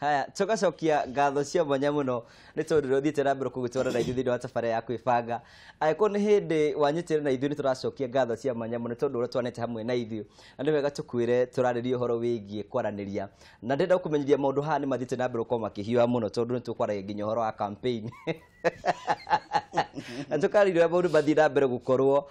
Haya, tugacokia ngatho cia mwanya muno nĩ tondũ nĩ ũthiĩte na mbere kũgĩtwara na ithuĩ thĩinĩ wa tabarĩra ya kwĩbanga. Angĩkorwo nĩ hĩndĩ wanyitĩre na ithuĩ, nĩ tũracokia ngatho cia mwanya mũno tondũ ũrĩa twanete hamwe na ithuĩ, na nĩ wega tũkwĩre tũrarĩria ũhoro wĩgiĩ kwaranĩria, na ndĩrenda gũkũmenyithia maũndũ haha nĩ mathiĩte na mbere gũkorwo makĩhiũha mũno, tondũ nĩ tũkwaragia nginya ũhoro wa campaign na tũkarĩria ũrĩa maũndũ mathiĩ na mbere gũkorwo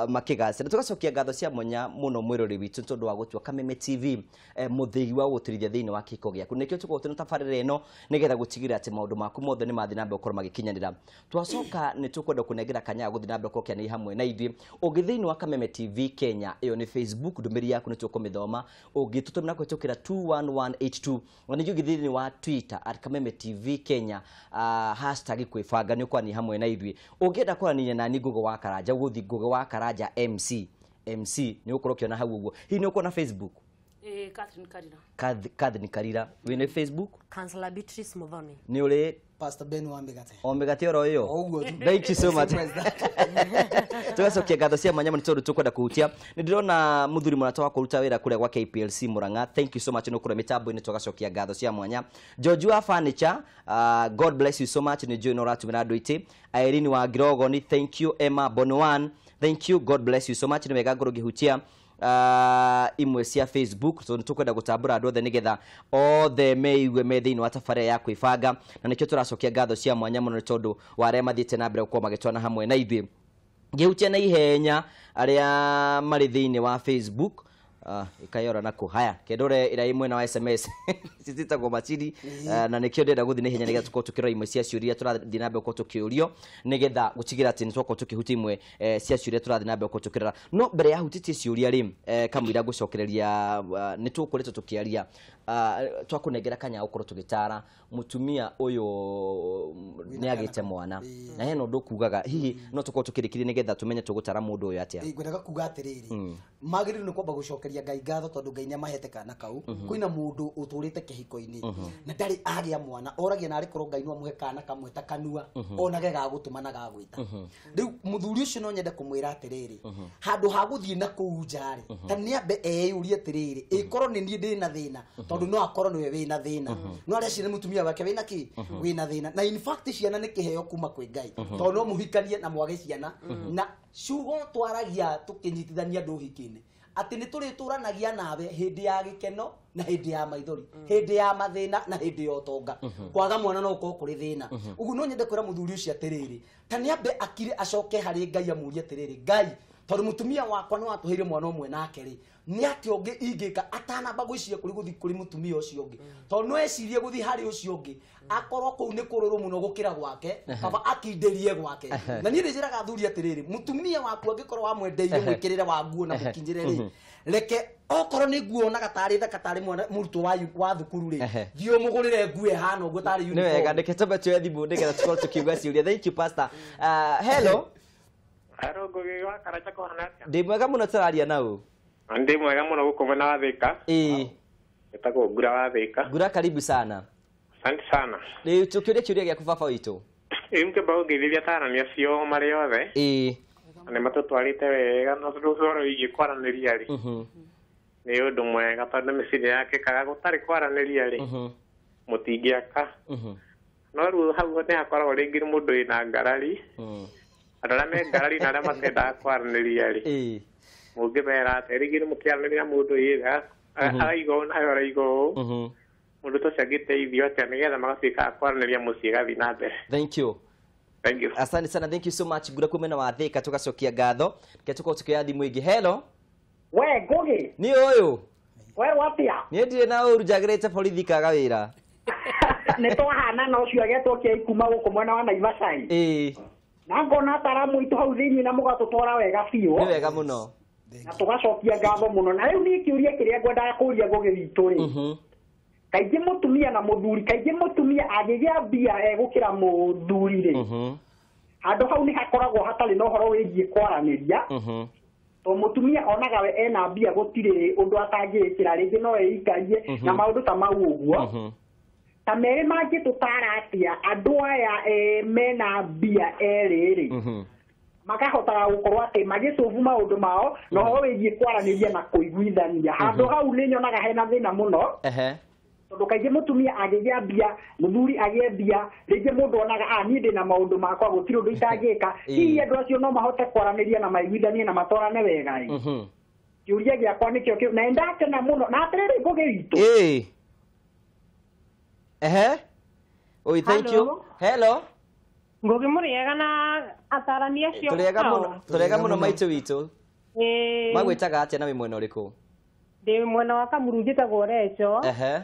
makĩgacĩra. Tũgacokia ngatho cia mwanya mũno mwĩrori witũ tondũ wa gũtua Kameme TV mũthĩgi wa gũgũtĩrithia thĩinĩ wa kĩhiko gĩaku. Nĩkĩo tũkoragwo twĩna tabarĩra ĩno nĩgetha gũtigĩrĩra atĩ maũndũ maku mothe nĩ mathiĩ na mbere gũkorwo magĩkinyanĩra. Twacoka nĩ tũkwenda kũnengera kanya ga gũthiĩ na mbere gũkorwo ũkĩaranĩria hamwe na ithuĩ. Ũngĩ thĩinĩ wa Kameme TV Kenya, ĩyo nĩ Facebook, ndũmĩrĩri yaku nĩ tũkũmĩthoma. Ũngĩtũtũmĩra kũhĩtũkĩra 21182. Na ningĩ ũngĩ thĩinĩ wa Twitter @KamemeTV Kenya, hashtag kwĩbanga, nĩ ũkwaranĩria hamwe na ithuĩ. Ũngĩenda kwaranĩria nani Ngũgĩ wa Karanja, ũgũthiĩ Ngũgĩ wa Karanja MC, MC nĩ ũgũkorwo ũkĩona hau ũguo. Hihi nĩ ũkuona Facebook? Ĩĩ, Catherine Karira. Catherine Karira wĩna Facebook? Counselor Beatrice Muthoni. Nĩ ũrĩ? Pastor Ben wa Mĩgate. O mĩgate oro ĩyo. O ũguo tu. Thank you so much. Simple as that. Tugacokia ngatho cia mwanya mũno tondũ tũkwenda kũhutia. Nĩ ndĩrona mũthuri mũrata wa kũruta wĩra kũrĩa gwa KPLC Murang'a, thank you so much nĩ ũkũrĩa mĩtambo-inĩ. Tũgacokia ngatho cia mwanya. George wa Furniture, God bless you so much, nĩ njũĩ no ũratũmĩra andũ itĩ. Irene wa Ngirogoni, thank you. Emma Bonwan, thank you, God bless you so much. Nĩ wega ngorwo ngĩhutia imwe cia Facebook tondũ tũkwenda gũtambũra andũ othe nĩgetha othe meigue me thĩinĩ wa tabarĩra ya kwĩbanga, na nĩkĩo tũracokia ngatho cia mwanya mũno nĩ tondũ wa arĩa mathiĩte na mbere gũkorwo magĩtwana hamwe na ithuĩ. Ngĩhutia na ihenya arĩa marĩ thĩinĩ wa Facebook, ikayora nako haya kendore ĩrĩa ĩ mwena wa SMS citagwo macini, na nĩkĩo ndĩrenda gũthiĩ na ihenya nĩgetha tũkorwo tũkĩrora imwe cia ciũria tũrathiĩ na mbere gũkorwo tũkĩũrio, nĩgetha gũtigĩrĩra atĩ nĩ twakorwo tũkĩhutia imwe cia ciũria tũrathiĩ na mbere gũkorwo tũkĩrora. No mbere ya hutĩtie ciũria rĩ, kamũira ngũcokereria, nĩ tũkoretwo tũkĩaria, twakũnengera kanya gũkorwo tũgĩtara mũtumia ũyũ nĩ agĩte mwana, na hena ũndũ kugaga hihi no tũkorwo tũkĩrĩkĩria nĩgetha tũmenye tũgũtara mũndũ ũyũ atĩa. Ĩ, ngwendaga kuga atĩrĩrĩ, magĩrĩirwo nĩ kwamba gũcokeria Ngai ngatho tondũ Ngai nĩ amahete kana kau. Kwĩna mũndũ ũtũrĩte kĩhiko-inĩ na ndarĩ agĩa mwana, oragia narĩ korwo Ngai no amũhe kana kamwe ta kanua onage gagũtũma na gagwĩta. Rĩu mũthuri ũcio no nyende kũmwĩra atĩrĩrĩ, handũ ha gũthiĩ na kũu nja rĩ, ta nĩ ambe eyũrie atĩrĩrĩ, ĩkorwo nĩ niĩ ndĩna thĩna, tondũ no akorwo nĩwe wĩna thĩna, no areciria nĩ mũtumia wake wĩna kĩ, wĩna thĩna. Na in fact ciana nĩ kĩheo kuma kwĩ Ngai, tondũ no mũhikanie na mwage ciana. Na ciugo twaragia tũkĩnyitithania andũ ũhiki-inĩ atĩ nĩ tũrĩtũranagia nawe hĩndĩ ya gĩkeno na hĩndĩ ya maithori, hĩndĩ ya mathĩna na hĩndĩ ya ũtonga. Kwaga mwana no gũkorwo kũrĩ thĩna. Ũguo no nyende kwĩra mũthuri ũcio atĩrĩrĩ, ta nĩ ambe akire, acoke harĩ Ngai, amũrie atĩrĩrĩ, Ngai, tondũ mũtumia wakwa nĩ watũheire mwana ũmwe nake rĩ, nĩ atĩa ũngĩ ingĩka? Atanamba gwĩciria kũrĩ gũthiĩ kũrĩ mũtumia ũcio ũngĩ, tondũ no ecirie gũthiĩ harĩ ũcio ũngĩ, akorwo kũu nĩ kũrũrũ mũno gũkĩra gwake, kaba akindĩrie gwake. Na niĩ nĩ njĩraga athuri atĩrĩrĩ, mũtumia waku angĩkorwo wamwendeire mwĩkĩrĩre wa nguo na mũkinyĩre rĩ, reke okorwo nĩ nguo onaga tarĩ thaka, tarĩ mwana mũrutwo wa thukuru rĩ, thiĩ ũmũgũrĩre nguo ĩhana ũguo tarĩ Nĩ wega. uniform. Reke twambe tuoe thimũ nĩgetha tũkorwo tũkiuga ciũria. Thank you, Pastor. Hello. Haro, Ngugi wa Karanja, kũhana atĩa? Ndĩ mwega mũno. Tũraria nau? Ndĩ mwega mũno gũkũ mwena wa Thika. Ĩĩ. Ĩtagwo Ngura wa Thika. Ngura, karibu sana. Asante sana. Rĩu tũkĩũria kĩũria gĩaku, baba witũ. Ĩĩ, ngĩamba gũgeithĩria atarani acio marĩ othe. Na nĩ matũtwarĩte wega, na tondũ ũhoro wĩgiĩ kwaranĩria rĩ, nĩ ũndũ mwega, tondũ mĩciĩ nĩ yakĩkaga gũtarĩ kwaranĩria rĩ, mũtingĩaka. No rĩu hau nĩ hakoragwo rĩngĩ nĩ mũndũ wĩna ngarari. Andũ arĩa me ngarari na arĩa matendaga kwaranĩria rĩ, mũngĩmera atĩa? Rĩngĩ nĩ mũkĩaranĩria mũndũ ĩra araiga ũũ nawe ũraiga ũũ, mũndũ ta ũcio angĩteithio atĩa nĩgetha magatuĩka a kwaranĩria mũciĩ ĩgathiĩ na mbere? Thank you. Thank you. Asante sana, thank you so much, Ngura kumena wa Thika. Tugacokia ngatho. Reke tũkorwo tũkĩoya thimũ ĩngĩ. Hello. We Ngugi. Nĩ ũyũ. We watia? Niĩ ndirĩ na ũru, njagĩrĩte borithi kaga wĩra. Nĩ twahana na ũcio agetwo kĩai kuma gũkũ mwena wa Naivasha. Na ngona ataramu aitũ hau thĩinĩ na mũgatũtwara wega biũ. Nĩ wega mũno. Na tũgacokia ngatho mũno. Na rĩu niĩ kĩũria kĩrĩa ngwendaga kũria Ngugi witũ rĩ, kaingĩ mũtumia na mũthuri, kaingĩ mũtumia angĩgĩa mbia egũkĩra mũthuri rĩ, handũ hau nĩ hakoragwo hatarĩ na ũhoro wĩgiĩ kwaranĩria, to mũtumia onaga we ena mbia gũtirĩ ũndũ atangĩĩkĩra, rĩngĩ no eikarie na maũndũ ta mau ũguo. Ta merĩ mangĩtũtara atĩa andũ aya mena mbia erĩ rĩ, makahotaga gũkorwo atĩ magĩcũbu maũndũ mao na ũhoro wĩgiĩ kwaranĩria na kũiguithania? Handũ hau nĩ nyonaga hena thĩna mũno. Tondũ kaingĩ mũtumia angĩgĩa mbia, mũthuri agĩe mbia, rĩngĩ mũndũ onaga niĩ ndĩna maũndũ makwa gũtirĩ ũndũ itangĩka. Hihi andũ acio no mahote kwaranĩria na maiguithanie na matwarane wega ĩ? Kĩũria gĩakwa nĩkĩo kĩu, na nĩndakena mũno. Na atĩrĩrĩ Ngũgĩ witũ. Ehe. Oi, thank you. Hello. Ngũgĩ mũrĩega na atarani acio. Tũrĩega mũno maitũ witũ. Magwĩtaga atĩa na wĩ mwena ũrĩkũ? Ndĩ mwena wa Kamuru, njĩtagwo Recho. Ehe.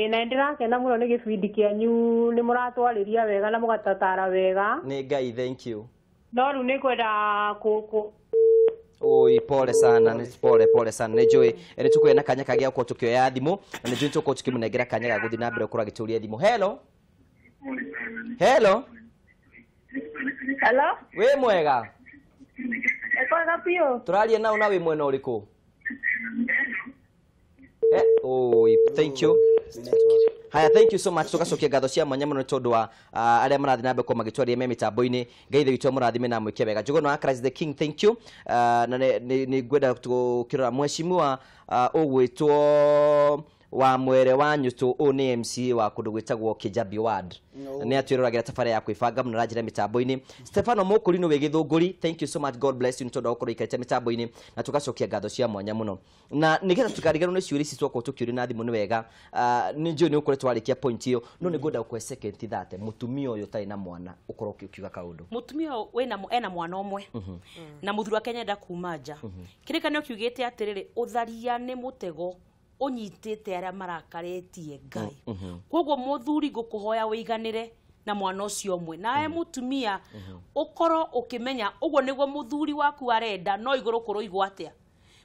Na nĩndĩrakena mũno nĩ gĩbindi kĩanyu, nĩ mũratwarĩria wega na mũgatatara wega. Nĩ Ngai, thank you. No rĩu nĩ ngwenda Oi, pole sana, nĩ pole sana. Nĩ njũĩ nĩ tũkũgĩa na kanya kangĩ gũkorwo tũkĩoya thimũ, na nĩ njũĩ tũgũkorwo tũkĩmũnengera kanya ga gũthiĩ na mbere gũkorwo agĩtũria thimũ. Hello. Hello. Hello. Wĩ mwega? Kwega biũ. Tũraria nao na wĩ mwena ũrĩkũ? Oi, thank you. Haya, thank you so much. Tugacokia ngatho cia mwanya mũno nĩ tondũ wa arĩa marathiĩ na mbere gũkorwo magĩtwaria me mĩtambo-inĩ. Ngai Ithe witũ amũrathime na amwĩke wega. Njũgũna wa Christ the King, thank you. Na nĩ ngwenda gũkĩrora mheshimiwa ũgwĩtwo wa mwere wa nyũtũ, ũyũ nĩ MCA wa kũndũ gwĩtagwo Kijabi Ward. Nĩ atwĩroragĩra tabarĩra ya kwĩbanga mũno aranjĩra mĩtambo-inĩ. Stefano Mũkũrinũ wĩ Gĩthũngũri, thank you so much, God bless you nĩ tondũ wa gũkorwo ũikarĩte mĩtambo-inĩ, na tũgacokia ngatho cia mwanya mũno. Na nĩgetha tũkariganĩrwo nĩ ciũria ici twakorwo tũkĩũria na thimũ nĩ wega, nĩ njũĩ nĩ ũkoretwo warĩkia point ĩyo, no nĩ ngwenda gũkũhe second 30 mũtumia ũyũ ũtarĩ na mwana ũkorwo ũkiuga kaũndũ. Mũtumia ũyũ ena mwana ũmwe na mũthuri wake nĩenda kuma nja. Kĩrĩkanĩro kiugĩte atĩrĩrĩ, ũtharia nĩ mũtego ũnyitĩte arĩa marakarĩtie Ngai. Koguo mũthuri ngũkũhoya wĩiganĩre na mwana ũcio ũmwe. Nawe mũtumia ũkorwo ũkĩmenya ũguo nĩguo mũthuri waku arenda, no igũrũ kũroigwo atĩa.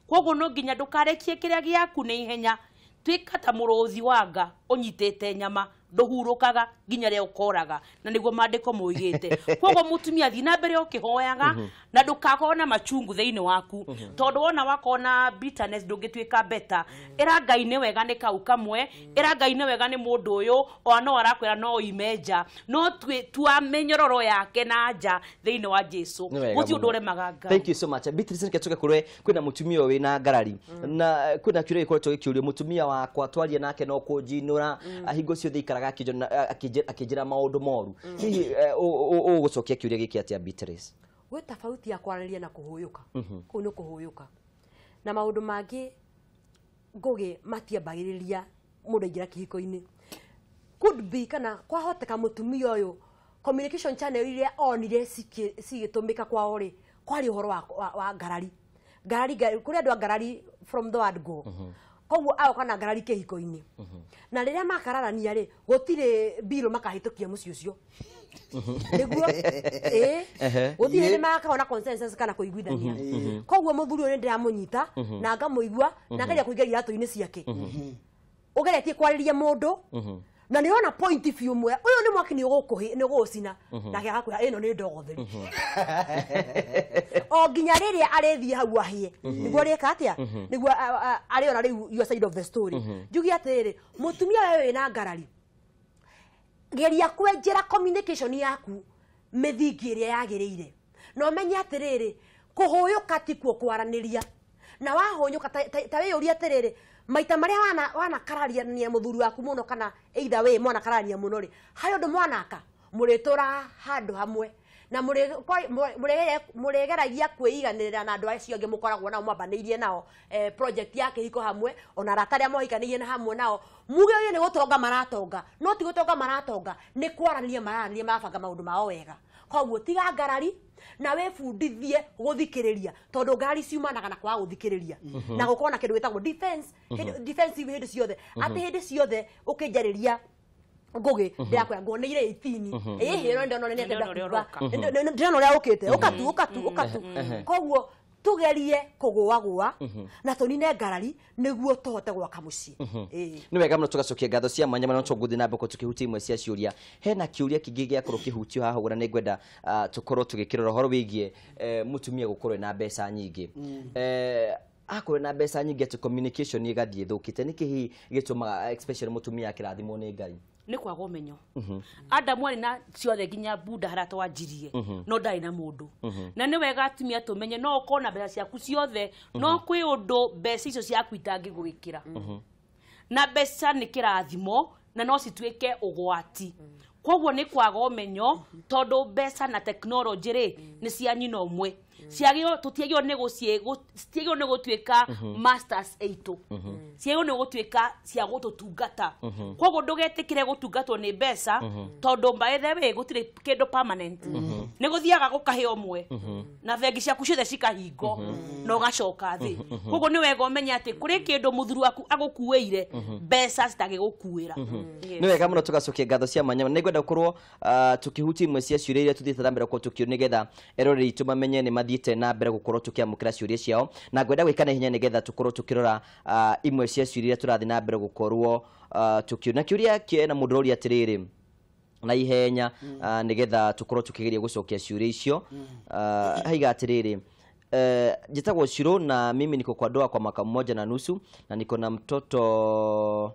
Koguo no nginya ndũkarekie kĩrĩa gĩaku nĩ ihenya. Tuĩka ta mũrũthi wa nga ũnyitĩte nyama, ndũhurũkaga nginya rĩrĩa ũkoraga, na nĩguo maandĩko moigĩte. Koguo mũtumia thiĩ na mbere ũkĩhoyaga na ndũkakorwo na machungu thĩinĩ waku, tondũ wona wakorwo na bitterness ndũngĩtuĩka better. Ĩra Ngai nĩ wega nĩ kau kamwe, ĩra Ngai nĩ wega nĩ mũndũ ũyũ, ona no arakwĩra no oime nja, no tua mĩnyororo yake na nja thĩinĩ wa Jesũ. Gũtirĩ ũndũ ũremaga Ngai. Thank you so much. Beatrice, nĩkĩo tũke kũrĩ kwĩna mũtumia ũyũ wĩna ngarari, na kwĩna kĩũria gĩkoretwo gĩkĩũrio, mũtumia wakwa twaria nake no kũnjinũra, hingo ciothe ikaraga akĩnjĩra maũndũ moru. Hihi ũgũcokia kĩũria gĩkĩ atĩa Beatrice? Gwĩ tofauti ya kwaranĩria na kũhũyũka. Kũu nĩ kũhũyũka. Na maũndũ mangĩ Ngũgĩ matiambagĩrĩria mũndũ aingĩra kĩhiko-inĩ. Could be kana kwahoteka mũtumia ũyũ communication channel iria onire cigĩtũmĩka kwao rĩ, kwarĩ ũhoro wa ngarari. Ngarari, kũrĩ andũ a ngarari from the word go. Koguo agoka na ngarari kĩhiko-inĩ. Na rĩrĩa makararania rĩ, gũtirĩ mbirũ makahĩtũkia mũciĩ ũcio. Nĩguo gũtirĩ hĩndĩ magakorwo na consensus kana kũiguithania. Koguo mũthuri ũyũ nĩndĩramũnyita na ngamũigua na ngeria kũingĩra iratũ-inĩ ciake. Ũgeretie kwarĩria mũndũ na nĩ ona point biũ mwe, ũyũ nĩ mwaki nĩ ũgũcina, nake agakwĩra ĩno nĩ ndogo theri. O nginya rĩrĩa arĩthiĩ hau ahĩe, nĩguo arĩka atĩa, nĩguo arĩona rĩu your side of the story. Njuge atĩrĩrĩ, mũtumia wewe wĩna ngarari, geria kwenjera communication yaku mĩthingi ĩrĩa yagĩrĩire, na ũmenye atĩrĩrĩ, kũhũyũka tikuo kwaranĩria. Na wahũyũka ta wĩyũrie atĩrĩrĩ, maita marĩa wanakararania mũthuri waku mũno kana either way mwanakararania mũno rĩ, harĩ ũndũ mwanaka mũrĩtũraga handũ hamwe na mũrĩgeragia kwĩiganĩrĩra na andũ acio angĩ mũkoragwo nao mwambanĩirie nao project ya kĩhiko hamwe, ona arata arĩa mwahikanĩirie na hamwe nao, muge ũyũ nĩ gũtonga maratonga, no ti gũtonga maratonga, nĩ kwaranĩria maranĩria, marabanga maũndũ mao wega. Koguo tiga ngarari na wĩbundithie gũthikĩrĩria, tondũ ngarari ciumanaga na kwaga gũthikĩrĩria na gũkorwo na kĩndũ gĩtagwo defense, defensive hĩndĩ ciothe, atĩ hĩndĩ ciothe ũkĩnjarĩria Ngũgĩ ndĩrakwĩra nguoneire 18 ĩhĩ no ndĩrona nĩ ndĩrenda kuga ndĩrona ũrĩa ũkĩte ũkatu ũkatu ũkatu. Koguo tugerie kũgũagũa na tũnine ngarari nĩguo tũhote gwaka mũciĩ. Nĩ wega mũno tũgacokia ngatho cia mwanya mũno tũgũthiĩ na mbere tũkĩhutia imwe cia ciũria. Hena kĩũria kĩngĩ gĩakorwo kĩhutio haha ũguo na nĩ ngwenda tũkorwo tũgĩkĩrora ũhoro wĩgiĩ mũtumia gũkorwo na mbeca nyingĩ. Akorwo na mbeca nyingĩ atĩ communication ĩgathiĩ ĩthũkĩte, nĩkĩ hihi gĩtũmaga especially mũtumia akĩrathimwo nĩ Ngai? Nĩ kwaga ũmenyo. Adamu arĩ na ciothe nginya bunda harĩa twanjirie, no ndarĩ na mũndũ. Na nĩ wega atumia tũmenye no ũkorwo na mbeca ciaku ciothe, no kwĩ ũndũ mbeca icio ciaku itangĩgwĩkĩra. Na mbeca nĩ kĩrathimo na no cituĩke ũgwati. Koguo nĩ kwaga ũmenyo tondũ mbeca na technology rĩ nĩ cia nyina ũmwe. Ciagĩrĩirwo tũtiagĩrĩirwo nĩ citiagĩrĩirwo nĩ gũtuĩka masters aitũ. Ciagĩrĩirwo nĩ gũtuĩka cia gũtũtungata. Koguo ndũgetĩkĩre gũtungatwo nĩ mbeca tondũ by the way gũtirĩ kĩndũ permanent. Nĩ gũthiaga gũkahĩa ũmwe na bengi ciaku ciothe cikahingwo na ũgacoka thĩ. Koguo nĩ wega ũmenye atĩ kũrĩ kĩndũ mũthuri waku agũkuĩire mbeca citangĩgũkuĩra. Nĩ wega mũno tũgacokia ngatho cia mwanya. Nĩ ngwenda gũkorwo tũkĩhutia imwe cia ciũria iria tũthiĩte na mbere gũkorwo tũkĩũria nĩgetha eroreri aitũ mamenye nĩ mathiĩte na mbere gũkorwo tũkĩamũkĩra ciũria ciao, na ngwenda gwĩka na ihenya nĩgetha tũkorwo tũkĩrora imwe cia ciũria iria tũrathiĩ na mbere gũkorwo tũkĩũria. Na kĩũria kĩena mũndũ ũroria atĩrĩrĩ na ihenya nĩgetha tũkorwo tũkĩgeria gũcokia ciũria icio. Haiga atĩrĩrĩ, njĩtagwo Shiro na mimi niko kwa ndoa kwa mwaka mmoja na nusu na niko na mtoto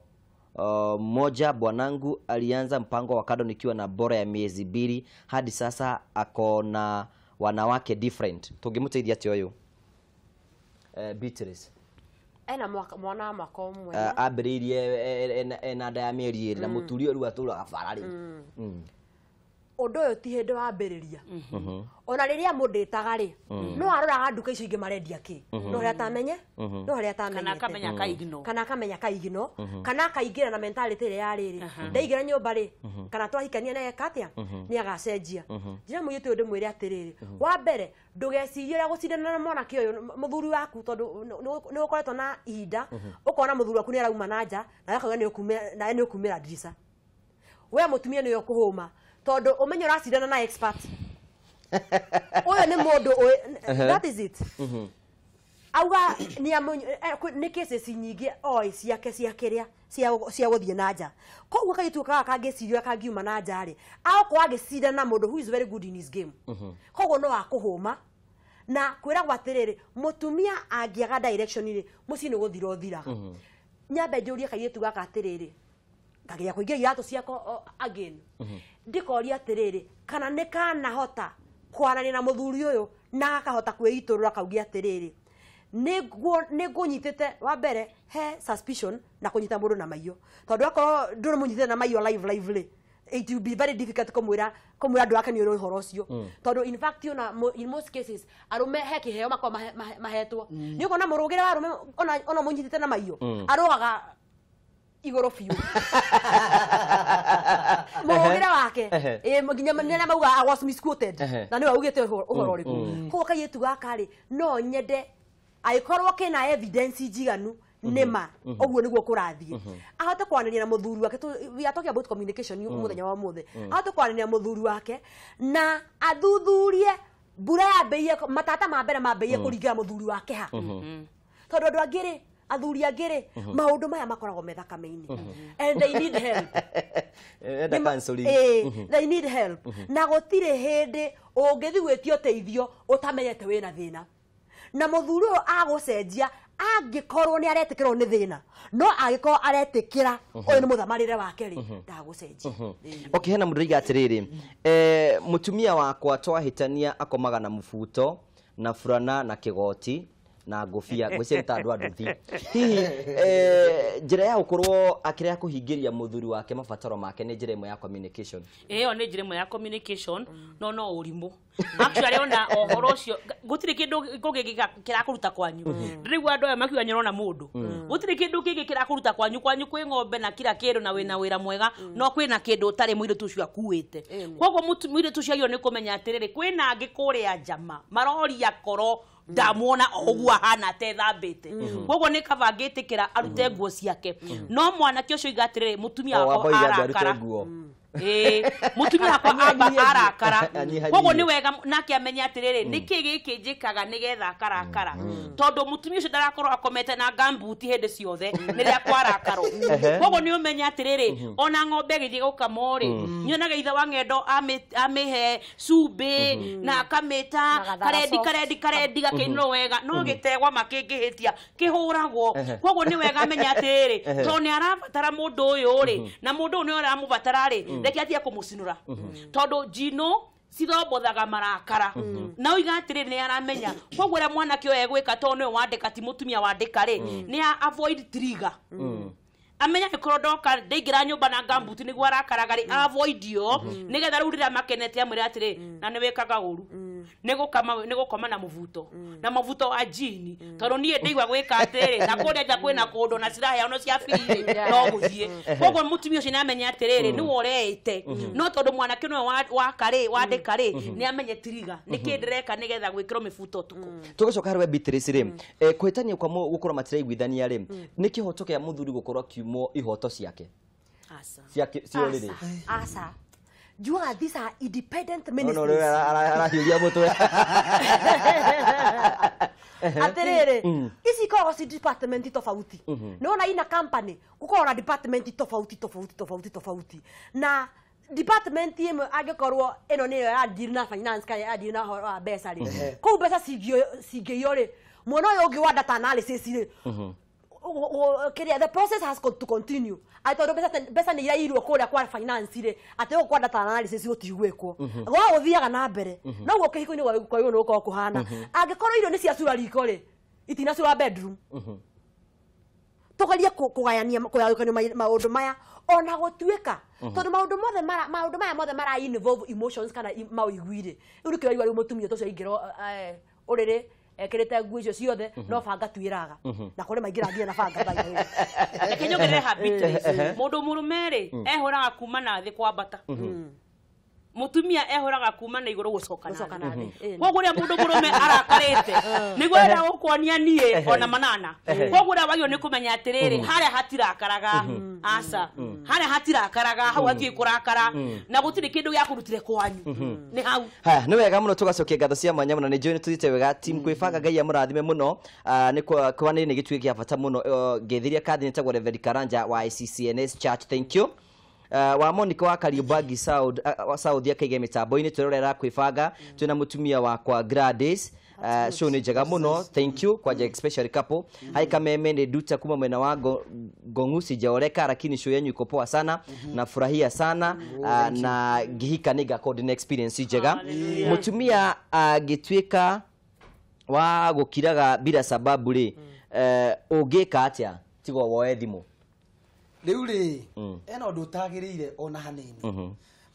mmoja. Bwanangu alianza mpango wa kando nikiwa na bora ya miezi 2 hadi sasa ako na wanawake different. Tũngĩmũteithia atĩa ũyũ? Beatrice. Ena mwana wa mwaka ũmwe. Ambĩrĩirie ena nda ya mĩeri 2 na mũturi ũyũ rĩu atũraga bara rĩ. Ũndũ ũyũ ti hĩndĩ wambĩrĩria. Ona rĩrĩa mũndĩtaga rĩ, no aroraga nduka icio ingĩ marendia kĩ. No harĩa atamenye, no harĩa atamenyete. Kana akamenya kaigino. Kana akamenya kaigino, kana akaingĩra na mentality ĩrĩa ya rĩrĩ. Ndaingĩra nyũmba rĩ, kana twahikania na eka atĩa, nĩ agacenjia. Njĩra mũirĩtu ũyũ ndĩmwĩre atĩrĩrĩ, wa mbere ndũgecirie ũrĩa gũcindana na mwanake ũyũ mũthuri waku tondũ nĩ ũkoretwo na ihinda ũkona mũthuri waku nĩ arauma na nja na akauga nawe nĩ ũkumĩra ndirica. We mũtumia nĩwe ũkũhũma tondũ ũmenye ũracindana na expert. Ũyũ nĩ mũndũ that is it. Auga nĩ cases nyingĩ oĩ ciake cia kĩrĩa cia gũthiĩ na nja. Koguo kairĩtu gaka kangĩciria kangiuma na nja rĩ, agokorwo agĩcindana na mũndũ who is very good in his game. Koguo no akũhũma na kwĩragwo atĩrĩrĩ, mũtumia angĩaga direction rĩ, mũciĩ nĩ gũthira ũthiraga. Nyambe njũrie kairĩtu gaka atĩrĩrĩ, ngageria kũingĩra iratũ ciakwa again. Ndikoria atĩrĩrĩ, kana nĩ kanahota kwaranĩria na mũthuri ũyũ na akahota kwĩitũrũra kauge atĩrĩrĩ, nĩ ngũnyitĩte. Wa mbere he suspicion na kũnyita mũndũ na maiyo, tondũ akorwo ndũrĩ mũnyitĩte na maiyo live live rĩ, it will be very difficult kũmwĩra andũ ake nĩ ũrĩ ũhoro ũcio. Tondũ in fact ona in most cases arũme he kĩheo makoragwo mahetwo. Nĩ ũkuona mũrũgĩre wa arũme ona mũnyitĩte na maiyo arũgaga igũrũ biũ. Mũrũgĩre wake nginya nĩ mauga I was misquoted na nĩwe augĩte ũhoro ũrĩkũ. Koguo kairĩtu gaka rĩ, no nyende angĩkorwo kĩna evidence njiganu nĩma ũguo nĩguo kũrathiĩ, ahote kwaranĩria na mũthuri wake. We are talking about communication mũthenya wa ũmũthĩ. Ahote kwaranĩria na mũthuri wake na athuthurie mbura yambĩrĩirie, matata ma mbere mambĩrĩirie kũringĩra mũthuri wake ha. Tondũ andũ angĩ rĩ, athuri angĩ rĩ, maũndũ maya makoragwo me thakame-inĩ and they need help. Enda counseling. They need help. Na gũtirĩ hĩndĩ ũngĩthiĩ gwĩtia ũteithio ũtamenyete wĩna thĩna. Na mũthuri ũyũ agũcenjia angĩkorwo nĩ aretĩkĩrwo nĩ thĩna, no angĩkorwo aretĩkĩra ũyũ nĩ mũthamarĩre wake rĩ, ndagũcenjia. Okay, hena mũndũ ũroiga atĩrĩrĩ, mũtumia wakwa twahĩtania akomaga na mũbuto na burana na kĩgoti na ngũbia, ngwĩciria nĩ ta andũ a nduthi. Hihi njĩra ya gũkorwo akĩrega kũhingĩria mũthuri wake mabataro make nĩ njĩra ĩmwe ya communication? Ĩyo nĩ njĩra ĩmwe ya communication, no no ũrimũ. Actually ona ũhoro ũcio gũtirĩ kĩndũ kũngĩ kĩrakũruta kwanyu. Ndĩraigua andũ aya makiuga nĩũrona mũndũ. Gũtirĩ kĩndũ kĩngĩ kĩrakũruta kwanyu, kwanyu kwĩ ng'ombe na kila kĩndũ na wĩna wĩra mwega, no kwĩna kĩndũ ũtarĩ mũirĩtu ũcio akuĩte. Koguo mũirĩtu ũcio agĩrĩirwo nĩ kũmenya atĩrĩrĩ, kwĩna angĩ kũrĩa njama maroria korwo ndamuona o ũguo ahana atethambĩte. Koguo nĩ kaba angĩtĩkĩra arute nguo ciake. No mwanake ũcio oiga atĩrĩrĩ, mũtumia wakwa arakara. Mũtumia wakwa amba arakara. Koguo nĩ wega nake amenye atĩrĩrĩ, nĩkĩ gĩkĩ njĩkaga nĩgetha akarakara. Tondũ mũtumia ũcio ndarakorwo akomete na ngambuti hĩndĩ ciothe rĩrĩa kwarakarwo. Koguo nĩ ũmenye atĩrĩrĩ, ona ng'ombe ĩgĩthiĩ gũkamwo rĩ, nyonaga ithe wa ng'endo amĩhe cumbĩ na akamĩta karendi karendi karendi gakĩinũrwo wega, no gĩtegwa makĩngĩhĩtia kĩhũragwo. Koguo nĩ wega amenye atĩrĩrĩ, tondũ nĩ arabatara mũndũ ũyũ rĩ, na mũndũ ũyũ nĩ aramũbatara rĩ, reke atige kũmũcinũra. Tondũ njino cithombothaga marakara. Na oiga atĩrĩrĩ nĩ aramenya. Koguo ũrĩa mwanake ũyũ egwĩka tondũ nĩwe wandĩka ti mũtumia wandĩka rĩ, nĩ avoid trigger. Amenya gĩkorwo ndoka ndaingĩra nyũmba na ngambuti nĩguo arakaraga rĩ avoid yo nĩgetha rĩu rĩrĩa makenete amwĩre atĩrĩ na nĩ wĩkaga ũru nĩ gũkoma na mũbuto na mũbuto wa jini tondũ niĩ ndĩigua gwĩka atĩrĩ na kũrĩa nja kwĩna kũndũ na ciraheanwo cia birĩ no gũthiĩ koguo mũtumia ũcio nĩamenye atĩrĩrĩ nĩwe ũreĩte no tondũ mwanake nĩwe wakarĩ wandĩka rĩ nĩamenye tiriga nĩkĩ ndĩreka nĩgetha gwĩkĩrwo mĩbuto ũtukũ. Tũgĩcoka harĩ we Beatrice rĩ, kũhĩtania kwa gũkorwo matiraiguithania rĩ, nĩ kĩhoto kĩa mũthuri gũkorwo akiumwo ihoto ciake cia ũrĩrĩ? Aca, njugaga these are independent ministries. No arahiũria mũtwe. Atĩrĩrĩ, ici ikoragwo ci department tofauti. Nĩwona ina company gũkoragwo na department tofauti tofauti tofauti tofauti, na department ĩmwe angĩkorwo ĩno nĩyo ya deal na finance kana ya deal na ũhoro wa mbeca rĩ, kũu mbeca cingĩiywo rĩ, mwena ũyũ ũngĩ wa data analysis rĩ, kĩrĩa the process has to continue. Atĩ tondũ mbeca nĩ iraiyirwo kũrĩa kwa finance rĩ, atĩ gũkũ kwa data analysis gũtigwĩkwo, gwa gũthiaga na mbere. Noguo kĩhiko-inĩ kwagĩrĩirwo nĩ gũkorwo kũhana. Angĩkorwo irio nĩ ciacura riko rĩ, itinacura bedroom. Tũgerie kũgayania kũgayũkania maũndũ maya ona gũtuĩka tondũ maũndũ mothe maũndũ maya mothe mara involve emotions kana maũigui rĩ, rĩu nĩkĩo ũraigua rĩu mũtumia ta ũcio aingĩra ũrĩrĩ ekĩrĩte nguo icio ciothe no banga tuĩraga na kũrĩ maingĩra nginya na banga by the way. Reke nyongerere ha Beatrice, mũndũ mũrũme rĩ ehũraga kuma na thĩ kwambata, mũtumia ehũraga kuma na igũrũ gũcoka na thĩ. Koguo rĩrĩa mũndũ mũrũme arakarĩte nĩguo enda gũkuonia niĩ ona manana. Koguo ũrĩa wagĩrĩirwo nĩ kũmenya atĩrĩrĩ, harĩa hatirakaraga, aca, harĩa hatirakaraga hau hatiĩ kũrakara na gũtirĩ kĩndũ gĩa kũrutire kwanyu nĩ hau. Haya, nĩ wega mũno tũgacokia ngatho cia mwanya mũno, nĩ njũĩ nĩ tũthiĩte wega. Team kwĩbanga Ngai amũrathime mũno. Nĩ kwaranĩria nĩ gĩtugĩ kĩa bata mũno. Ngĩthiria kathi nĩtagwo Reverend Karanja wa ICCNS Church, thank you. Wa Monica wa Kariubangi South South akaige mĩtambo-inĩ twĩrorera kwĩbanga twĩna mũtumia wakwa Gladys. Show nĩ njega mũno, thank you kwanja especially couple. Hai Kameme nĩ nduta kuma mwena wa Gongusi jaoreka, lakini show yenyu iko poa sana, nafurahia sana na ngĩhika nĩ ngakorwo ndĩna experience njega. Mũtumia angĩtuĩka wa gũkiraga bila sababu rĩ, ũngĩka atĩa tiga woe thimũ? Rĩu rĩ, ena ũndũ ũtagĩrĩire ona hanini,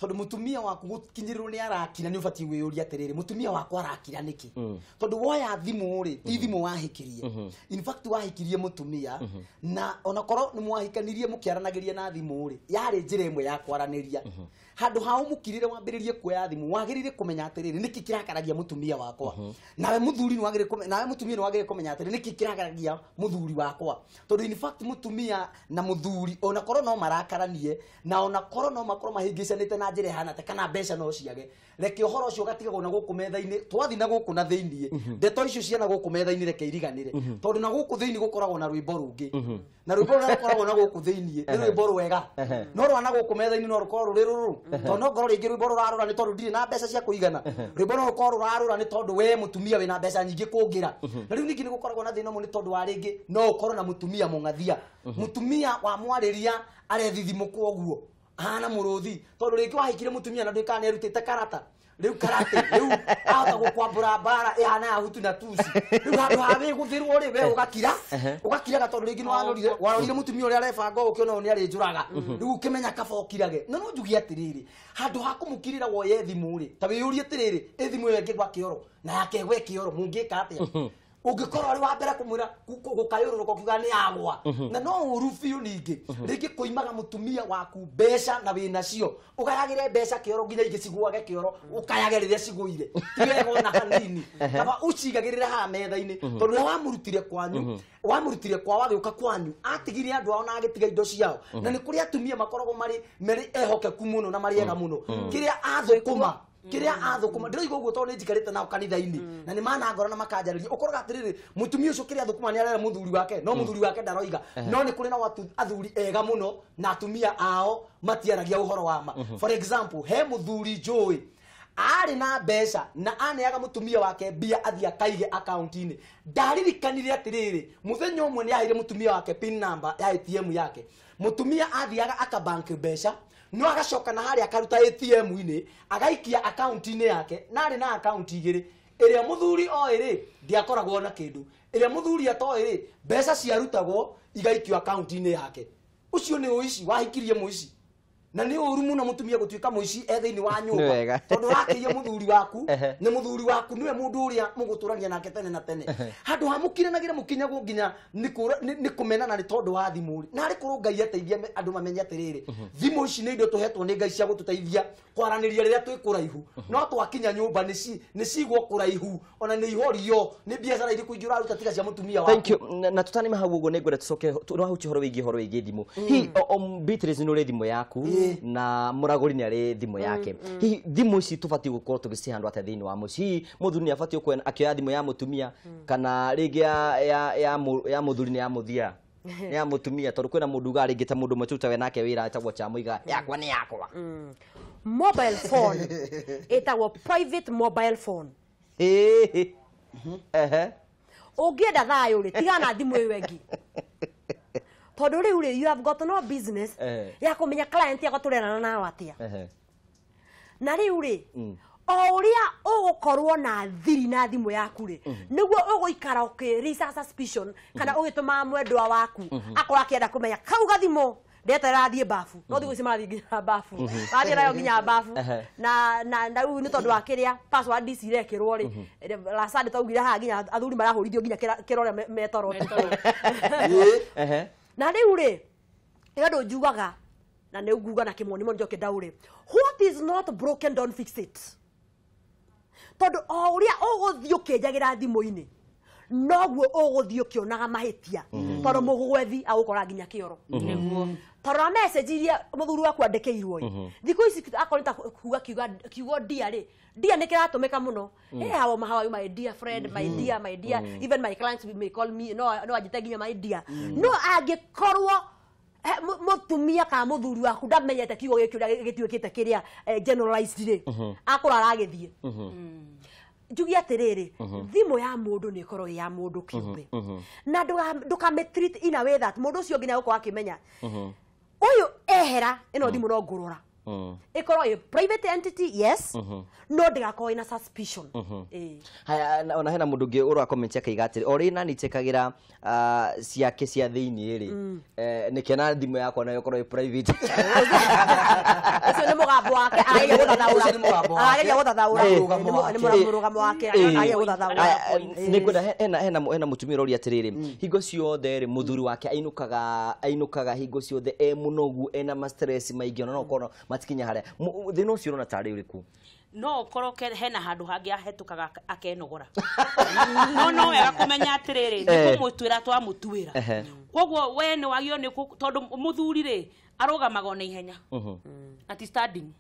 tondũ mũtumia waku gũkinyĩrĩrwo nĩ arakira, nĩ ũbatiĩ wĩyũrie atĩrĩrĩ, mũtumia wakwa arakira nĩkĩ? Tondũ woya thimũ rĩ, ti thimũ wahĩkirie, in fact wahĩkirie mũtumia, na onakorwo nĩ mwahikanirie mũkĩaranagĩria na thimũ rĩ, yarĩ njĩra ĩmwe ya kwaranĩria. Handũ ha ũmũkirĩre wambĩrĩrie kuoya thimũ, wagĩrĩire kũmenya atĩrĩrĩ, nĩkĩ kĩrakaragia mũtumia wakwa? Nawe mũthuri nĩ wagĩrĩire kũmenya, nawe mũtumia nĩ wagĩrĩire kũmenya atĩrĩrĩ, nĩkĩ kĩrakaragia mũthuri wakwa? Tondũ in fact mũtumia na mũthuri onakorwo no marakaranie, na onakorwo no makorwo mahĩngĩcanĩte na njĩra ĩhana atĩa, kana mbeca no ciage, reke ũhoro ũcio ũgatigagwo na gũkũ metha-inĩ. Twathiĩ na gũkũ na thĩiniĩ, ndeto icio cia na gũkũ metha-inĩ reke iriganĩre, tondũ na gũkũ thĩiniĩ gũkoragwo na rwĩmbo rũngĩ, na rwĩmbo rũrĩa rũkoragwo na gũkũ thĩiniĩ nĩ rwĩmbo rwega, no rwa na gũkũ metha-inĩ no rũkorwo rũrĩ rũrũ, tondũ no ngorwo rĩngĩ rwĩmbo rũrarũra nĩ tondũ ndirĩ na mbeca cia kũigana, rwĩmbo no rũkorwo rũrarũra nĩ tondũ we mũtumia wĩna mbeca nyingĩ kũngĩra. Na rĩu ningĩ nĩ gũkoragwo na thĩna ũmwe, nĩ tondũ wa rĩngĩ no ũkorwo na mũtumia mũng'athia, mũtumia wa mwarĩria arethithimũkwo ũguo ahana mũrũthi, tondũ rĩngĩ wahikire mũtumia na ndũĩkaga nĩ erutĩte karata, rĩu karate rĩu ahota gũkwambũra mbara ĩhana ya hutu na tusi, rĩu handũ ha wĩgũthĩrwo rĩ, we ũgakira ũgakiraga, tondũ rĩngĩ nĩ warorire mũtumia ũrĩa arebanga ũũ ũkĩona ũyũ nĩ arĩnjũraga, rĩu ũkĩmenya kaba ũkirage. Na no njuge atĩrĩrĩ, handũ ha kũmũkirĩra woye thimũ rĩ, ta wĩyũrie atĩrĩrĩ, ĩ thimũ ĩyo ĩngĩgwa kĩoro na yake ĩgwe kĩoro, mũngĩka atĩa? Ũngĩkorwo arĩ wa mbere kũmwĩra gũkayũrũrũka ũkiuga nĩ yagwa, na no ũru biũ. Ningĩ rĩngĩ kũimaga mũtumia waku mbeca na wĩnacio, ũgayagĩre mbeca kĩoro nginya ingĩ cigũage kĩoro, ũkayage rĩrĩa cigũire, ti wega ona hanini. Kaba ũcigagĩrĩre haha metha-inĩ, tondũ rĩrĩa wamũrutire kwanyu, wamũrutire kwao agĩũka kwanyu, atigire andũ ao na agĩtiga indo ciao. Na nĩ kũrĩ atumia makoragwo marĩ marĩ ehokeku mũno na marĩ ega mũno, kĩrĩa athũkũma kĩrĩa athũkũma, ndĩroiga ũguo tondũ nĩ njikarĩte nao kanitha-inĩ na nĩ manangora na makanjarĩria. Ũkoraga atĩrĩrĩ, mũtumia ũcio kĩrĩa athũkũma nĩ arera mũthuri wake, no mũthuri wake ndaroiga. No nĩ kũrĩ nao athuri ega mũno na atumia ao matiaragia ũhoro wa ma. For example, he mũthuri njũĩ arĩ na mbeca na aneaga mũtumia wake mbia athiĩ akaige akaunti-inĩ. Ndaririkanire atĩrĩrĩ, mũthenya ũmwe nĩ aheire mũtumia wake pin number ya ATM yake. Mũtumia athiaga akabank mbeca, no agacoka na harĩa akaruta ATM-inĩ agaikia akaunti-inĩ yake, na arĩ na akaunti igĩrĩ, ĩrĩa mũthuri oĩ rĩ ndiakoragwo na kĩndũ, ĩrĩa mũthuri atoĩ rĩ mbeca ciarutagwo igaikio akaunti-inĩ yake. Ucio nĩ ũici wahikirie mũici. Na nĩ ũru mũno mũtumia gũtuĩka mũici e thĩinĩ wa nyũmba. Tondũ wakĩiya mũthuri waku, nĩ mũthuri waku nĩwe mũndũ ũrĩa mũgũtũrania nake tene na tene. Handũ ha mũkiranagĩre mũkinyagwo nginya nĩ kũmenana nĩ tondũ wa thimũ rĩ. Na arĩ korwo Ngai ateithie andũ mamenye atĩrĩrĩ, thimũ ici nĩ indo tũhetwo nĩ Ngai cia gũtũteithia kwaranĩria rĩrĩa twĩ kũraihu. No twakinya nyũmba nĩ cigwo kũraihu, ona nĩ ihorio, nĩ biacara irĩkũ ingĩ ũraruta tiga cia mũtumia waku. Thank you. Na tũtanima hau ũguo nĩ ngwenda tũcoke nĩwahutia ũhoro wĩgiĩ thimũ. Hihi Beatrice nĩ ũrĩ thimũ yaku na mũragũri nĩ arĩ thimũ yake. Hihi thimũ ici tũbatiĩ gũkorwo tũgĩcihe handũ atĩa thĩinĩ wa mũciĩ? Hihi mũthuri nĩ abatiĩ gũkorwo akĩoya thimũ ya mũtumia kana rĩngĩ ya mũthuri nĩ ya mũthia nĩ ya mũtumia? Tondũ kwĩna mũndũ ugaga rĩngĩ ta mũndũ ũmwe tũrutaga nake wĩra etagwo Chamũiga, yakwa nĩ yakwa. Mobile phone ĩtagwo private mobile phone. Ũngĩenda thayũ rĩ, tigana na thimũ ĩyo ĩngĩ. Tondũ rĩu rĩ, you have got no business ya kũmenya client yakwa tũrerana nao atĩa. Na rĩu rĩ, o ũrĩa ũgũkorwo na thiri na thimũ yaku rĩ, nĩguo ũgũikara ũkĩ suspicion kana ũgĩtũmaga mwendwa waku akorwo akĩenda kũmenya kau gathimũ ndeterera thiĩ bafu. No thikũ ici marathiĩ nginya bafu, marathiĩ nayo nginya bafu. Na rĩu nĩ tondũ wa kĩrĩa password ici irekĩrwo rĩ, last Sunday twaugire haha nginya athuri marahũrithio nginya kĩrore metoro. Na rĩu rĩ, nĩ ũndũ njugaga na nĩ nguga na kĩmonimoni njoke ndaũre, what is not broken don't fix it. Tondũ o ũrĩa ũgũthiĩ ũkĩnjagĩra thimũ-inĩ noguo ũgũthiĩ ũkĩonaga mahĩtia, tondũ mũgũgwethi agũkora nginya kĩoro. Tondũ na message iria mũthuri waku andĩkĩirwo ĩ, thikũ ici akorwo nĩ ta kuga kiugo dear rĩ, dear nĩ kĩratũmĩka mũno. Hey, how are you my dear friend, my dear, my dear, even my clients may call me, no anjĩte nginya my dear. No angĩkorwo mũtumia kana mũthuri waku ndamenyete kiugo gĩkĩ ũrĩa gĩtuĩkĩte kĩrĩa generalized rĩ, akorwo aragĩthiĩ. Njuge atĩrĩrĩ, thimũ ya mũndũ nĩ ĩkorwo ĩ ya mũndũ kĩũmbe, na ndũkamĩ treat in a way that mũndũ ũcio nginya gũkorwo akĩmenya ũyũ ehera ĩno thimũ no ngũrora. Ĩkorwo ĩ private entity, yes, no ndĩgakorwo ĩna suspicion. Haya, ona hena mũndũ ũngĩ ũra comment akaiga atĩrĩ, o rĩ nani njĩkagĩra ciake cia thĩinĩ rĩ, nĩkĩ na thimũ yakwa nayo ĩkorwo ĩ private? Ũcio nĩ mũgambo wake, arageria gũthathaũra. Arageria gũthathaũra. Nĩ mũrũgamo wake, arageria gũthathaũra. Nĩ ngwenda hena mũtumia ũroria atĩrĩrĩ, hingo ciothe rĩ mũthuri wake ainũkaga hingo ciothe e mũnogu, ena ma stress maingĩ, ona no ũkorwo matikinya harĩa. Thĩna ũcio ũrona tarĩ ũrĩkũ? No ũkorwo hena handũ hangĩ ahetũkaga akenogora. No wega kũmenya atĩrĩrĩ, nĩ kũmũtuĩra twamũtuĩra. Koguo we nĩ wagĩrĩirwo nĩ tondũ mũthuri rĩ arũgamaga ona ihenya, ati standing.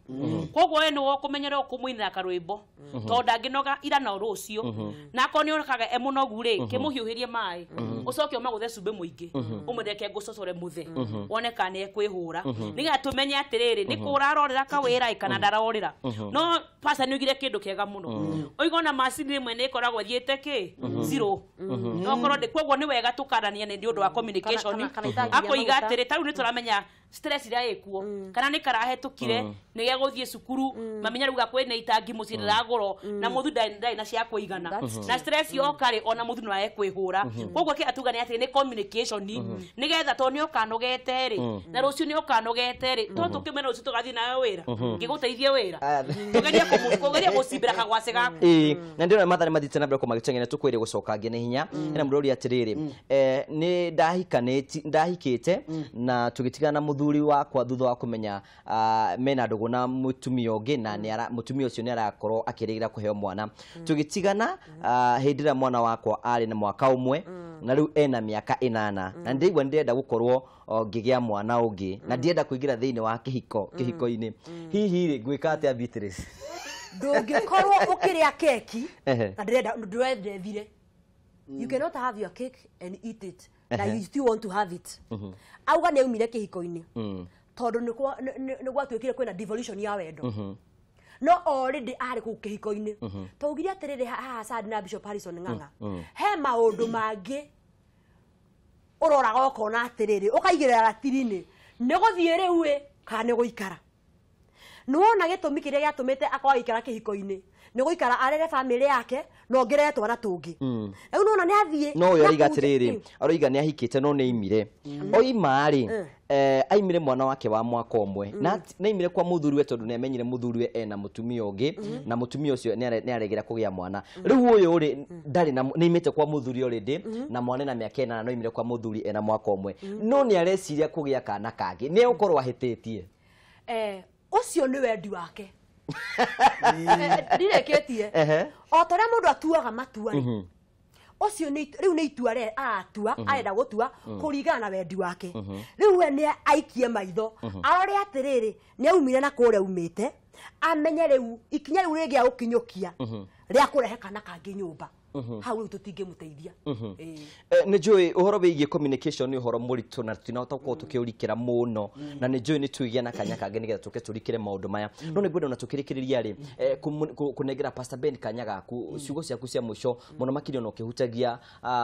Koguo we nĩ ũkũmenyera ũkũmũinĩra karwĩmbo, tondũ ndangĩnoga ira na rũciũ. Na akorwo nĩ onekaga e mũnogu rĩ, kĩmũhiũhĩrie maĩ, ũcoke ũmagũthe cumbĩ mũingĩ, ũmũreke ngũcocore mũthe, wone kana nĩ ekwĩhũra. Nĩgetha tũmenye atĩrĩrĩ, nĩ kũra arorĩra kawĩra kana ndarorĩra. No pastor nĩ oigire kĩndũ kĩega mũno. Oiga ona macini rĩmwe nĩ ĩkoragwo ĩthiĩte kĩ zero. No korwo koguo nĩ wega tũkarania nĩ ũndũ wa communication. Akoiga atĩrĩ, ta rĩu nĩ tũramenya stress iria ĩkuo, kana nĩ karahetũkire nĩ gegũthiĩ cukuru, mamenya rĩu kwĩna itangi mũciĩ rĩragũrwo na mũthuri ndarĩ na cia kũigana, na stress yoka rĩ ona mũthuri no ekwĩhũra. Koguo kĩrĩa tuga nĩ atĩ nĩ communication, nĩgetha tondũ nĩ ũkanogete rĩ, na rũciũ nĩ ũkanogete rĩ, to tũkĩmenya rũciũ tũgathiĩ nayo wĩra, ngĩgũteithie wĩra, tũgerie gũcimbĩra kagwacĩ gaku. Na ndĩrona mathaa nĩ mathiĩte na mbere kũmagĩteng'era, tũkwĩrĩ gũcoka ngĩ na hinya. Hena mũndũ ũroria atĩrĩrĩ, nĩ ndahikĩte na tũgĩtigana na mũthuri wakwa thutha wa kũmenya mena ndũgũ na mũtumia ũngĩ, na mũtumia ũcio nĩ arakorwo akĩrĩgĩra kũheo mwana. Tũgĩtigana hĩndĩ ĩrĩa mwana wakwa arĩ na mwaka ũmwe, na rĩu ena mĩaka 8, na ndĩraigua nĩndĩrenda gũkorwo ngĩgĩa mwana ũngĩ, na ndienda kũingĩra thĩinĩ wa kĩhiko-inĩ. Hihi rĩ ngwĩka atĩa Beatrice? Ndũngĩkorwo ũkĩrĩa keki na ndĩrenda ĩthire. You cannot have your cake and eat it. Na you still want to have it. Auga nĩ aumire kĩhiko-inĩ tondũ nĩ gwatuĩkire kwĩna devolution ya wendo. No already arĩ kũu kĩhiko-inĩ. Twaugire atĩrĩrĩ haha Sadi na Bishop Harrison Ng'ang'a, he maũndũ mangĩ ũroraga ũkona atĩrĩrĩ, ũkaigĩrĩra ratiri-inĩ, nĩ gũthiĩ rĩu ĩ kana nĩ gũikara. Nĩ wona gĩtũmi kĩrĩa gĩatũmĩte akorwo agĩikara kĩhiko-inĩ Nĩ gũikara arere family yake na ongerere twana tũngĩ. Rĩu nona nĩ athiĩ. No ũyũ aroiga atĩrĩrĩ, aroiga nĩ ahikĩte no nĩ aimire. Oima rĩ, aimire mwana wake wa mwaka ũmwe. Na aimire kwa mũthuriwe tondũ nĩ amenyire mũthuriwe ena mũtumia ũngĩ na mũtumia ũcio nĩ aregera kũgĩa mwana. Rĩu ũyũ rĩ ndarĩ na nĩ aimĩte kwa mũthuri already na mwana ena mĩaka 8 no aimire kwa mũthuri ena mwaka ũmwe. No nĩ areciria kũgĩa kana kangĩ. Nĩ egũkorwo ahĩtĩtie. Ũcio nĩ wendi wake. Ndireketie. O ta ũrĩa mũndũ atuaga matua rĩ, ũcio rĩu nĩ itua rĩa aratua, arenda gũtua kũringana na wendi wake. Rĩu we nĩ aikie maitho, arore atĩrĩrĩ, nĩ aumire na kũrĩa aumĩte, amenye rĩu ikinya rĩu rĩngĩ agũkinyũkia rĩa kũrehe kana kangĩ nyũmba. Hau rĩu tũtingĩmũteithia. Nĩ njũĩ ũhoro wĩgiĩ communication nĩ ũhoro mũritũ na tũtinahota gũkorwo tũkĩũrikĩra mũno, na nĩ njũĩ nĩ tũgĩe na kanya kangĩ nĩgetha tũke tũrikĩre maũndũ maya. No nĩ ngwenda ona tũkĩrĩkĩrĩria rĩ, kũnengera Pastor Ben kanya gaku, ciugo ciaku cia mũico mũno makĩria ona ũkĩhutagia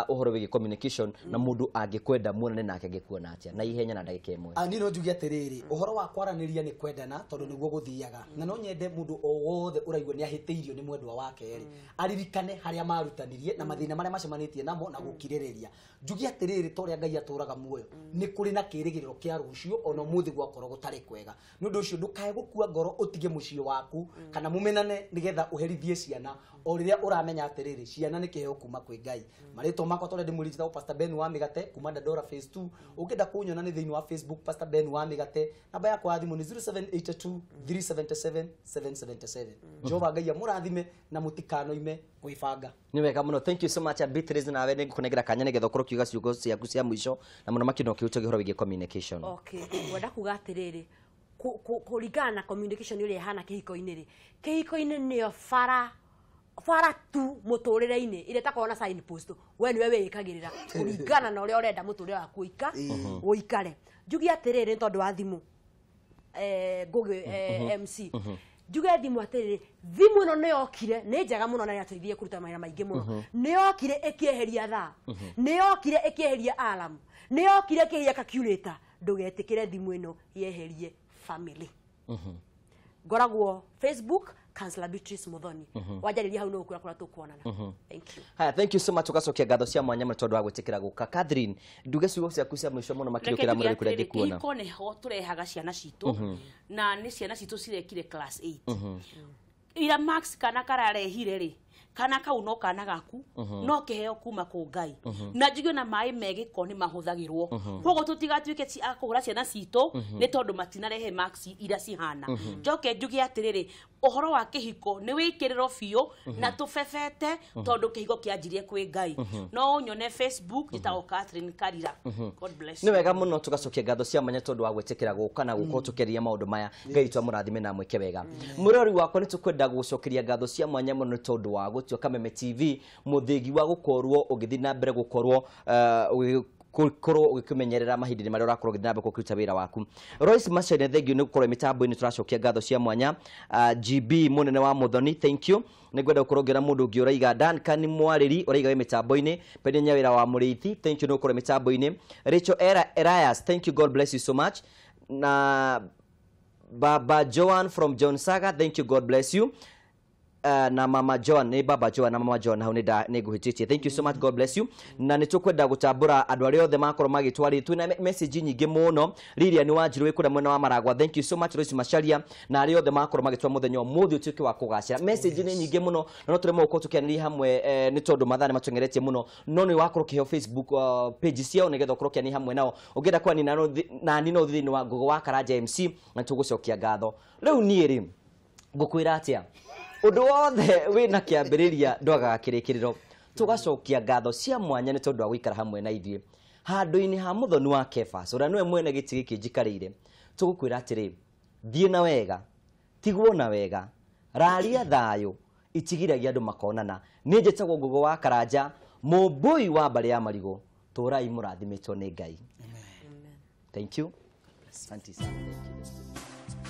ũhoro wĩgiĩ communication na mũndũ angĩkwenda muonane nake angĩkuona atĩa na ihenya na ndagĩka ĩmwe. Niĩ no njuge atĩrĩrĩ, ũhoro wa kwaranĩria nĩ kwendana tondũ nĩguo gũthiaga, na no nyende mũndũ o wothe ũraigua nĩ ahĩtĩirio nĩ mwendwa wake rĩ, aririkane harĩa marutanirie na mathĩna marĩa macemanĩtie namo na gũkirĩrĩria. Njuge atĩrĩrĩ, ta ũrĩa Ngai atũraga muoyo, nĩ kũrĩ na kĩĩrĩgĩrĩro kĩa rũciũ ona ũmũthĩ gwakorwo gũtarĩ kwega. Nĩ ũndũ ũcio ndũkae gũkua ngoro ũtige mũciĩ waku kana mũmenane nĩgetha ũherithie ciana, o rĩrĩa ũramenya atĩrĩrĩ, ciana nĩ kĩheo kuma kwĩ Ngai. Marĩtwa makwa ta ũrĩa ndĩmwĩrĩte njĩtagwo Pastor Ben wa Mĩgate kuma Dandora Phase 2. Ũngĩenda kũnyona nĩ thĩinĩ wa Facebook Pastor Ben wa Mĩgate. Namba yakwa ya thimũ nĩ 0782 377 777. Jehova Ngai amũrathime na mũtikanoime kwĩbanga. Nĩ wega mũno, thank you so much Beatrice, nawe nĩ ngũkũnengera kanya nĩgetha ũkorwo ũkiuga ciugo ciaku cia mũico na mũno makĩria ũkĩhutagia ũhoro wĩgiĩ communication. Okay, ngwenda kuga atĩrĩrĩ, kũringana na communication ĩrĩa ĩhana kĩhiko-inĩ rĩ, kĩhiko-inĩ nĩyo bara tu mũtũrĩre-inĩ ĩrĩa ĩtakoragwo na sign post, we nĩwe wĩĩkagĩrĩra kũringana na ũrĩa ũrenda mũtũrĩre waku ũikare. Njuge atĩrĩrĩ, nĩ tondũ wa thimũ, Ngũgĩ MC, njuge thimũ atĩrĩrĩ, thimũ ĩno nĩ yokire, nĩ njega mũno na nĩyateithirie kũruta mawĩra maingĩ mũno. Nĩ yokire ĩkĩeheria thaa, nĩ yokire ĩkĩeheria alarm, nĩ yokire ĩkĩeheria calculator. Ndũgetĩkĩre thimũ ĩno yeherie family. Ngoragwo Facebook Counselor Beatrice Muthoni. Wanjarĩria hau no ũkwĩra kũrĩa tũkuonana. Thank you. Haya, thank you so much. Ũgacokia ngatho cia mwanya mũno tondũ wa gwĩtĩkĩra gũka. Catherine, nduge ciugo ciaku cia mũico mũno makĩria ũkĩra mũrori kũrĩa angĩkuona. Kĩhiko nĩho tũrehaga ciana citũ, na nĩ ciana citũ cirekire class 8. Ira max kana kararehire rĩ, kana kau no kana gaku no kĩheo kuma kũ Ngai, na njuge na maĩ me gĩko nĩ mahũthagĩrwo. Koguo tũtigatuĩke a kũhũra ciana citũ nĩ tondũ matinarehe max iria cihana. Njoke njuge atĩrĩrĩ, ũhoro wa kĩhiko nĩ wĩkĩrĩro biũ na tũbebete tondũ kĩhiko kĩanjirie kwĩ Ngai. No ũnyone Facebook njĩtagwo Catherine Karira. God bless you. Nĩ wega mũno tũgacokia ngatho cia mwanya tondũ wa gwĩtĩkĩra gũka na gũkorwo tũkĩaria maũndũ maya. Ngai witũ amũrathime na amwĩke wega. Mũrori wakwa, nĩ tũkwenda gũcokeria ngatho cia mwanya mũno nĩ tondũ wa gũtua Kameme TV mũthĩgi wa gũkorwo ũgĩthiĩ na mbere gũkorwo ũgĩkorwo ũgĩkĩmenyerera mahinda-inĩ marĩa ũrakorwo ũgĩthiĩ na mbere kũruta wĩra waku. Royce Machene, thank you nĩ gũkorwo mĩtambo-inĩ, tũracokia ngatho cia mwanya. GB mũnene wa Muthoni, thank you. Nĩ ngwenda gũkorwo ngĩona mũndũ ũngĩ ũraiga Duncan Mwarĩri ũraiga wĩ mĩtambo-inĩ, Penny Nyawĩra wa Mũrĩithi, thank you nĩ gũkorwo mĩtambo-inĩ. Rachel Elias, thank you, God bless you so much. Na Baba Joan from John Saga, thank you, God bless you. Na Mama Joan, nĩ Baba Joan na Mama Joan hau nĩ ngũhĩtĩtie. Thank you so much, God bless you. Na nĩ tũkwenda gũtambũra andũ arĩa othe makorwo magĩtwarĩria, twĩna message nyingĩ mũno. Lilian Wanjiru wĩ kũrĩa mwena wa Maragwa, thank you so much. Royce Macharia na arĩa othe makorwo magĩtwara mũthenya ũmũthĩ ũtuĩke wa kũgacĩra. Message nĩ nyingĩ mũno na no tũremwo gũkorwo tũkĩaranĩria hamwe nĩ tondũ mathaa nĩ matũng'eretie mũno, no nĩ wakorwo ũkĩheo Facebook page ciao nĩgetha ũkorwo ũkĩaranĩria hamwe nao. Ũngĩenda kwaria nani no ũthiĩ thĩinĩ wa Google wa Karanja MC na tũgũcokia ngatho. Rĩu niĩ rĩ ngũkwĩra atĩa, ũndũ wothe wĩna kĩambĩrĩria ndwagaga kĩrĩkĩrĩro. Tũgacokia ngatho cia mwanya nĩ tondũ wa gũikara hamwe na ithuĩ handũ-inĩ ha Muthoni wa Kefas ũrĩa nĩwe mwene gĩtĩ gĩkĩ njikarĩire. Tũgũkwĩra atĩrĩ, thiĩ na wega, tigwo na wega, raria thayũ, itigiragia andũ makonana. Niĩ njĩtagwo Ngũgũ wa Karanja, mũmbũi wa mbarĩ ya Marigũ. Tũrai mũrathimĩtwo nĩ Ngai. Thank you. Asante sana. Thank you.